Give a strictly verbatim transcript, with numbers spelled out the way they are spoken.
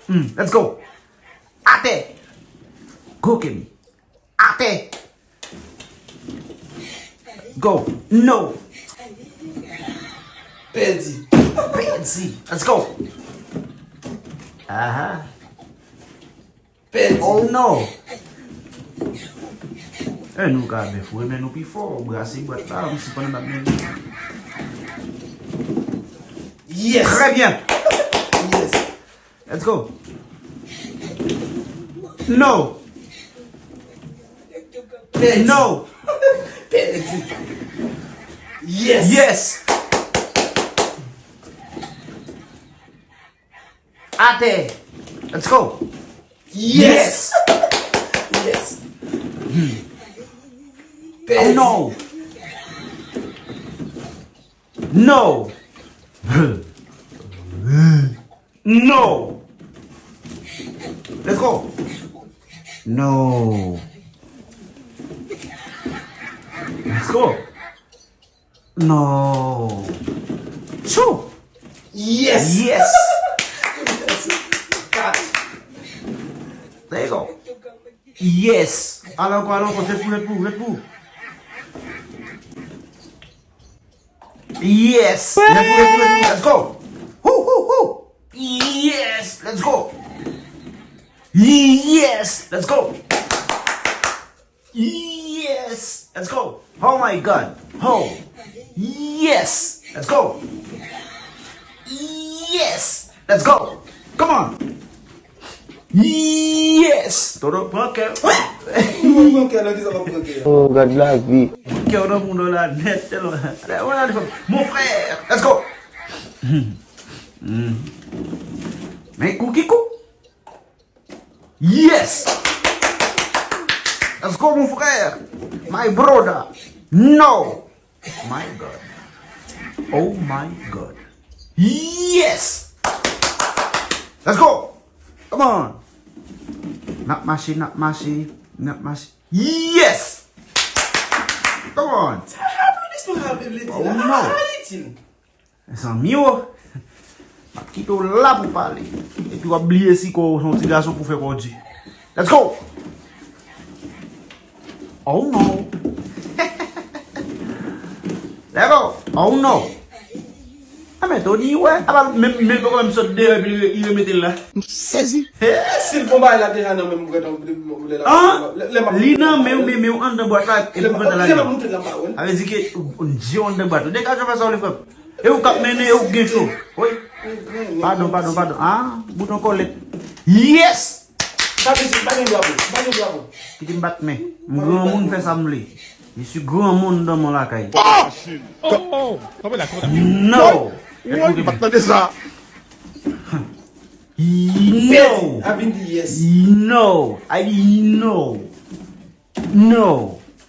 Mm, let's go. Atè. Go, Kemi. Atè. Go. No. Pèdi. Pèdi. Let's go. Aha. Pèdi. Oh no. E nou ka bèf wi, men nou pi fò. Brase bwat la, m si pandan m ap mennen. Yes. Très bien. Yes. Let's go. No. Pèdi. No. Pèdi. Yes. Yes. Atè. Let's go. Yes. Yes. Oh no. No. No. Let's go. No. Let's go. No. Two. Yes. Yes. There you go. Yes. Al ankò, al ankò. Ret pou, ret pou, ret pou. Yes. Ret pou, ret pou, ret pou. Let's go. Hoo, hoo, hoo. Yes. Let's go. Yes. Let's go. Yes. Let's go. Oh my God. Oh. Yes. Let's go. Yes. Let's go. Come on. Yes. Toto, pran kè. Mwen pran kè nan ki sa m ap pran kè. Oh, gad lavi. Kè w nan moun la nèt tèlman. Mon frère, let's go. Hmm. Men kou ki kou. Yes. Let's go, mon frère. My brother. No. My God. Oh my God. Yes. Let's go. Come on. N ap mache, n ap mache, n ap mache. Yes. Come on. Sa applaudissement sa vle di la? Oh no. Mezanmi o. M ap kite w la pou pale. Epi w ap bliye si kò w se yon ti gason pou fè kò w di. Let's go. Oh no. Let's go. Oh no. A men Tony wè. Apa menm menm poko menm sot deyò epi li remete l la. M sezi. Si l pran bagay la deja nan men m, m gentan m vle la. Li nan men w, men men w anndan bwat la epi w gentan lage. Sa vle di ke w anndan bwat la. Degaje w fè sa w vle frè m. E ou k ap mennen, e ou k gen cho. Wi. Padon, padon, padon. Ah, bouton kòlèt. Yes! Pa bezwen, pa gen dwa pou, pa gen dwa pou. Kite m bat men. M granmoun, fè sa m vle. Je suis granmoun dans mon lakay. Oh! Oh, oh, oh. No! Woy, m pa t tande sa. No! Pèdi, a vin di yes. No! I di no. No.